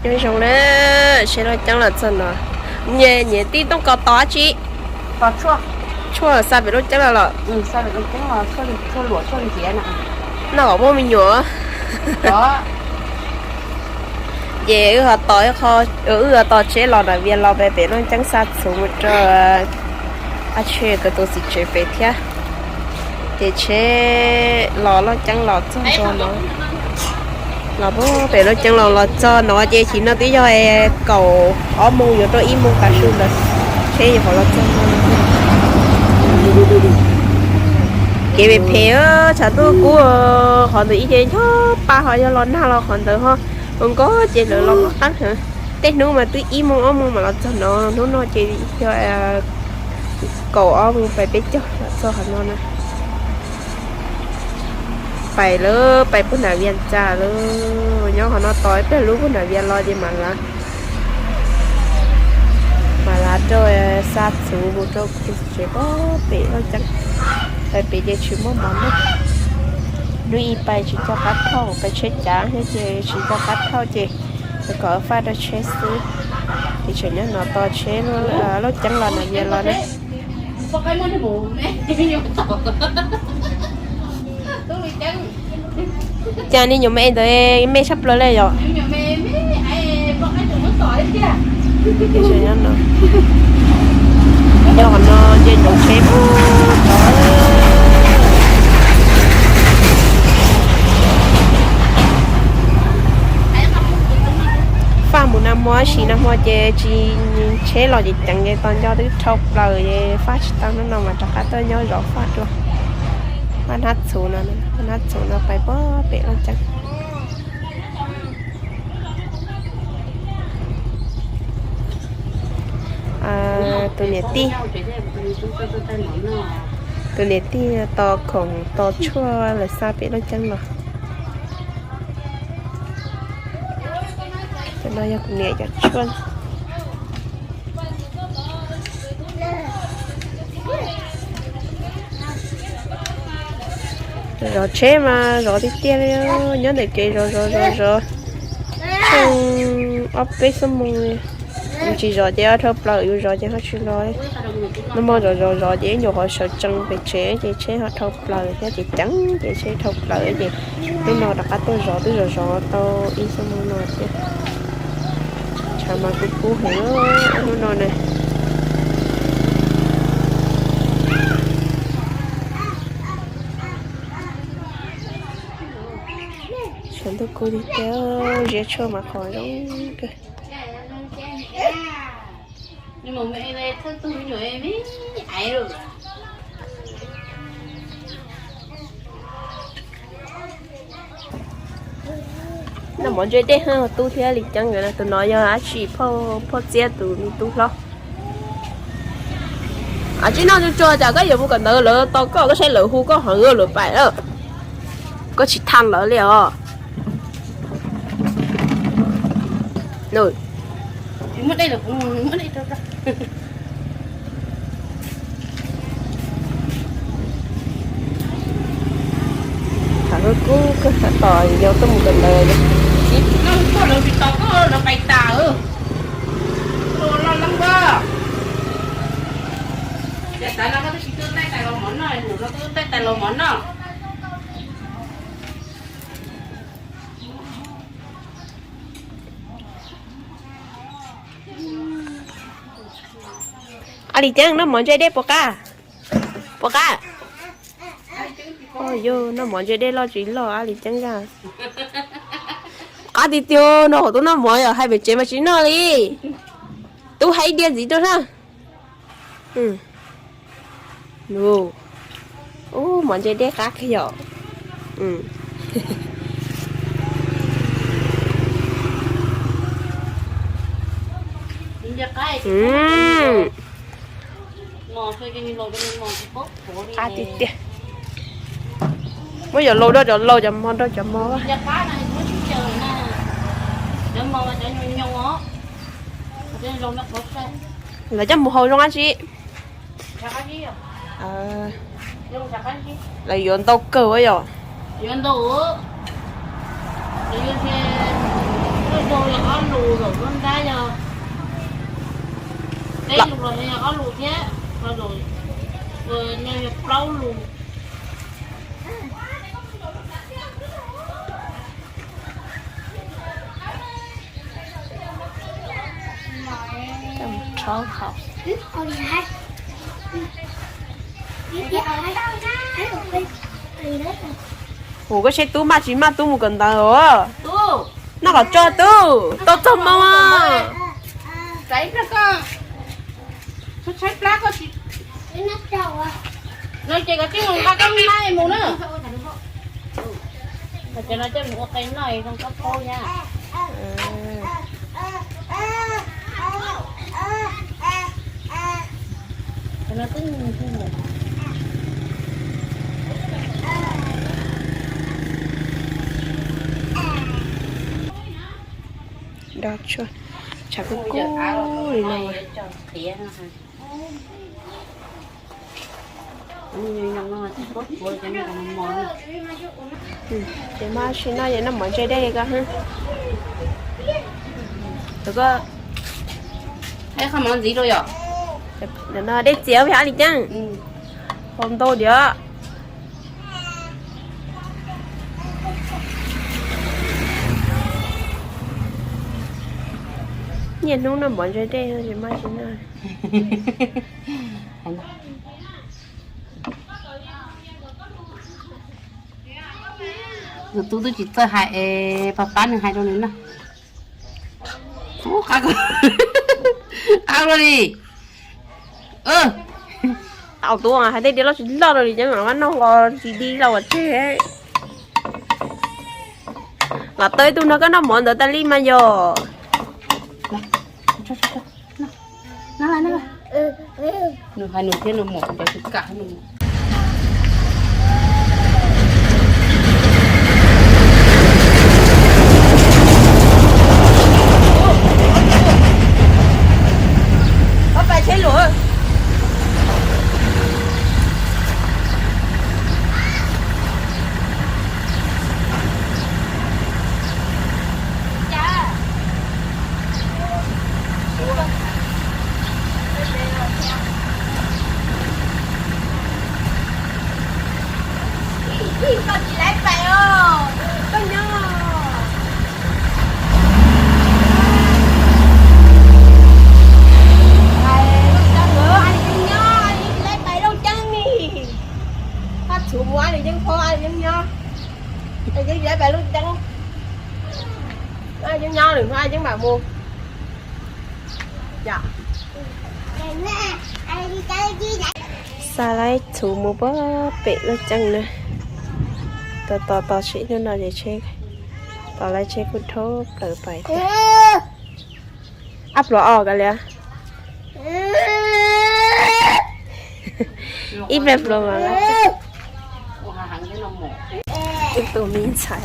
Nyob zoo na, seb Looj Ceeb los txog no. Nyias nyias tij Tooj Kos tos dab tsi? Tshuaj xa pem Looj Ceeb los los? Noj kom muaj me nyuam. Ces wb ho tos, wb ho tos tsheb los Nas Vias los pem, pem Looj Ceeb xa txhuv mus rau Ab Tshej nkawd tus txiv tsev pem thiab. Ces tsheb los Looj Ceeb los txog no, los pem Looj Ceeb los, los txog no ces sim no twb yog kaum ob moos yuav rau ib moos tav su ntawd, tsheb yuav los txog no. Kev phem phem, tshav ntuj kub, qhov ntawd ib ce ncho pa ho yog los nag los qhov ntawd ho ua nkauj ces lawv los qab heev. Tej hnub mas twb ib moos ob moos mam los txog no, hnub no ces yog kaum ob moos pais peb caug los txog qhov no na. Pais lawm, pais puag Nas Vias txog lawm. Nyob qhov no tos ib pliag lub puag Nas Vias los ces mam lav, mam lav rau xa txhuv mus rau kuv tsev pem Looj Ceeb. Pais pem ces tsis muaj mov noj. Hnub ib pais tsis nco qab thauj, pais tsheb cav thiab ces tsis nco qab thauj ces kom faj rau tsheb xwb. Ces tseem nyob no tos tsheb Looj Ceeb los Nas Vias los na. Cas niag nyuam me ntawd me tshaj plaws li yom? Nyob no nce ntsoov tsheb, faj mus nag hmo, tab sis nag hmo ces tsis, tsheb los ces ceev ces tos nco twb dhau plaws es faj tsis tau, hnub no mas rov qab tuaj nyob zov faj dua. Faj hnab txhuv no, faj hnab txhuv no pais puag pem Looj Ceeb. Tus niam tij, tus niam tij tos khoom tos tshuaj lawv xa pem Looj Ceeb los. Cov no yog kuv niam cov tshuaj. Zov tsheb mas zov tiag tiag li, nyob ntawm kev zov zov zov zov tsheej ob peb xuab moos li. Yus tsis zov ces dhau plaws, yus zov ces ho tsis los li. Nag hmo zov zov zov ces ib nyuag qhov sawv tsees pem tsev ces tsheb ho dhau plaws thiab ces ceev ces tsheb dhau plaws ces hnub no rov qab tuaj zov, twb zov zov tau ib xuab moos no thiab. Tshav mas kub kub heev hnub no na. Tshav ntuj kub tiag tiag, ziab tshuaj mas qhov zoo kawg. Noj mov ntse dej tub thiab Lis Ceeb nkawd na, tus no yog dab tsi, phauj Txiab tus me tub hlob. Tsis noj tsuag tsuag cas koj yuav mus kawm ntawv lawv tos koj, koj saib lawv hu koj ho lawv pais, koj tsis thaj lawv li os. Thaum kub kawg tab tom yau tuaj mus kawm ntawv. Ab Lis Ceeb, noj mov ntse dej puas qab? Puas qab? Yog noj mov ntse dej loj tsis loj Ab Lis Ceeb zaj. Qab tiag tiag no, tub noj mov yog hais pem tsev mas tsis noj li. Tub hais ib diav ntxiv rau na. Ub, mov ntse dej qab kiag yom. Qab tiag tiag. Muab cov laus rau cov laus, cov mos rau cov mos. Lawv coj mus haus zoo dab tsi? Lawv yuav ntau kawg yom. Ob lus, zaum nruab nrab yog peb lus los yog ob lus thiab, zaum no yog plaub lus. Ua koj seb tub maj tsis maj tub mus kawm ntawv os. Noj kom tsawg tub, tau txog moo. Tshaib plab koj tsis, no ces koj tsis mus nqa koj nab mus na. Cov no coj mus ua qe noj zoo koj paub na. Cov no twb do tshuaj tshav kub kub li no. Ces mas sim no ces noj mov ntse dej li koj. Koj, qhov mov ntxiv rau yom? No dej txias vim hab li caag? Hau ntau diam. Niaj hnub noj mov ntse dej es mas tsis noj. Tus tub twb tsis txawj hais es pab pab nws hais rau nws na. Ub, qab, qab luaj li. Tau tus hais tej diav loj tsis loj rau li ces mam noj nqos tsis di los ua tseg. Los tau ib tug no koj noj mov ntawd tas li mas yog. Nws hais nws thiab nws mom ntawd tsis kam nws. Ob pais tsheb luam. Koj tsis laib pais os, koj nyob. Hais Looj Ceeb, a li yeej nyob, a li yeej tsis laib pais Looj Ceeb ni. Koj txhuv mus a li yeej phob, a li yeej nyob. A li yeej tsis laib pais Looj Ceeb. A li yeej nyob lawm, a li yeej mam mus. Xa laib txhuv mus puag pem Looj Ceeb na. Tos tos tos tsheb hnub no ces tsheb, tos laib tsheb kuj dhau plaws pais tiag. Ab pluav os kav liam. Ib pliag pluav mas lawm. Ib tug me ntxhais.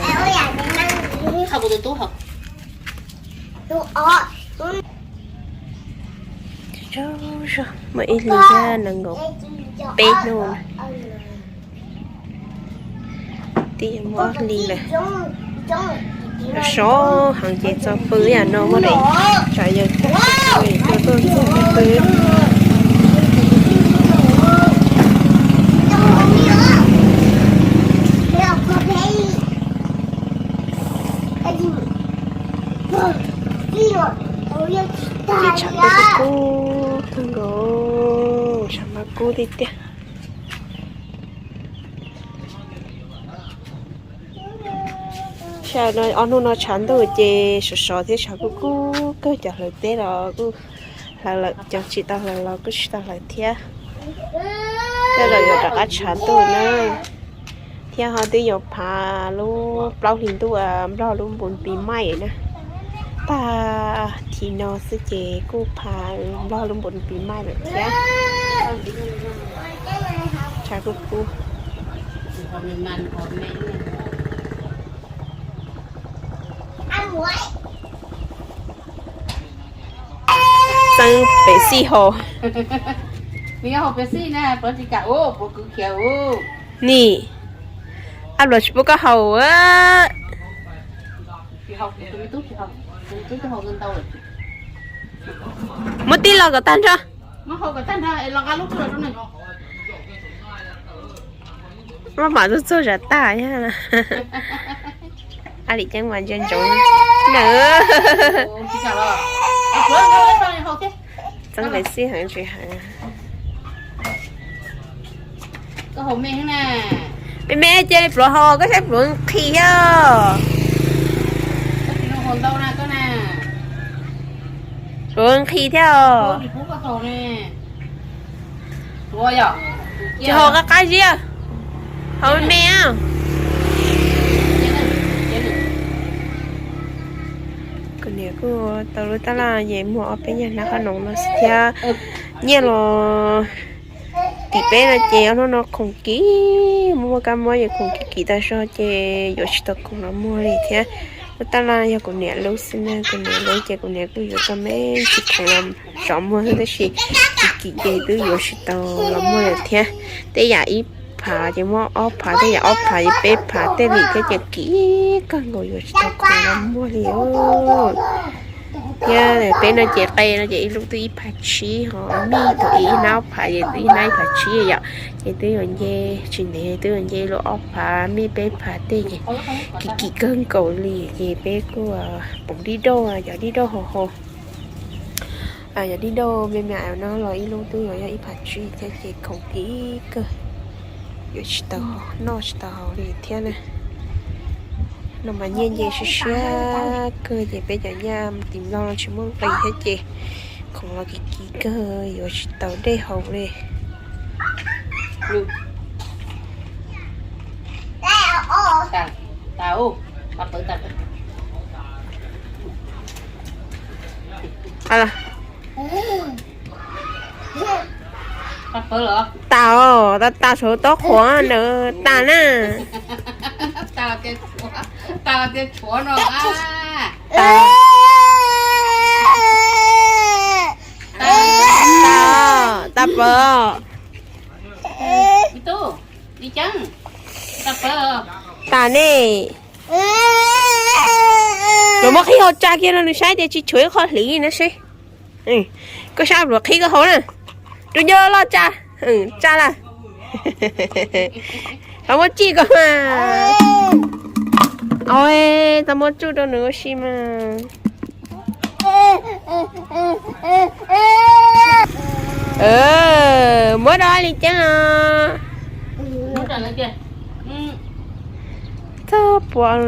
Muaj ib hlis thiab nees nkaum peb hnub. Twb yuav muaj ob hlis lawm. Sov heev ces txo pw ib yam no muaj daim tsam yog tuaj tuaj ntxuag pw. Ces tshav kub kub kawg nkaus, tshav mas kub tiag tiag. Ob hnub no tshav ntuj ces sov sov thiab tshav kub kub kawg, cov hlawv teb los kuj hlawv lawm, cov tsis tau hlawv los kuj tsis tau hlawv thiab. Tej zaum yuav rov qab tshav ntuj na. Thiab ho twb yuav phav lub plaub hlis ntuj Nplog lub npus pis maij na. Tag thib no xwb ces kuj phav Nplog lub npus pis maij lawm thiab. Tshav kub kub. Txeeb pem xij haus. Nim, ab luas tsis pub koj haus. Muab tib lo kom tag nrho. Maj mam txog txog zam tag thiab. Ab Lis Ceeb mas ntsia ntsoov na. Txeeb pes xij heev tsis heev. Me me ces pluav haus koj saib pluav nqhis thiab. Pluav nqhis thiab os. Tsis haus qab qab ziab, haus me me. Kuv niam kuj tau lub tab laj ces muag ob peb nyuag hnab qhob noom no xwb thiab. Nyiaj los tim peb no ces ob hnub no khoom kim, muaj kab mob ces khoom kim kim tas zog ces yuav tsis tau khoom los muag li thiab. Lub tab laj yog kuv niam lub xwb na, kuv niam lub ces kuv niam kuj yuav tau me ntsis khoom los zov muag xwb tab sis kim kim ces twb yuav tsis tau los muag lawm thiab. Tej yam ib phav ces muab ob phav, tej yam ob phav ces peb phav, tej lim thiab ces kim kawg nkaus yuav tsis tau khoom los muag li. Thiab peb no ces qe no ces ib lub twb ib phav tsib, ho mij thaum ib hnab ob phav ces twb ib hnab ib phav tsib yom, ces twb yuav nce tsis ntev twb yuav nce lub ob phav mij peb phav tej ces kim kim kawg nkaus li ces peb kuj poob dib dauj, cov dib dauj haus haus. Yog dib dauj me me no los ib lub twb yuav yog ib phav tsib thiab ces khoom kim kawg, yuav tsis tau noj tsis tau haus li thiab na. No mas nyiaj nce siab siab kawg ces peb cov nyiaj tim Nplog no tsis muaj nqis thiab ces khoom los kim kim kawg yuav tsis tau dej haus li. Tas os, tas tas, saum tob qhuav ntawd tas na. Tas, tas pawv. Tas ne. Los muab qhib hau tsa kiag rau nws saib tias tsis tshuav ib qho hliv na seb. Koj sab pluav qhib koj hau na. Rau nco loj tsa. Tsa lawm. Tau muab tsij koj mas. Tau muab tsuj rau nws ua si mas. Muab rau Lis Ceeb os. Txog puas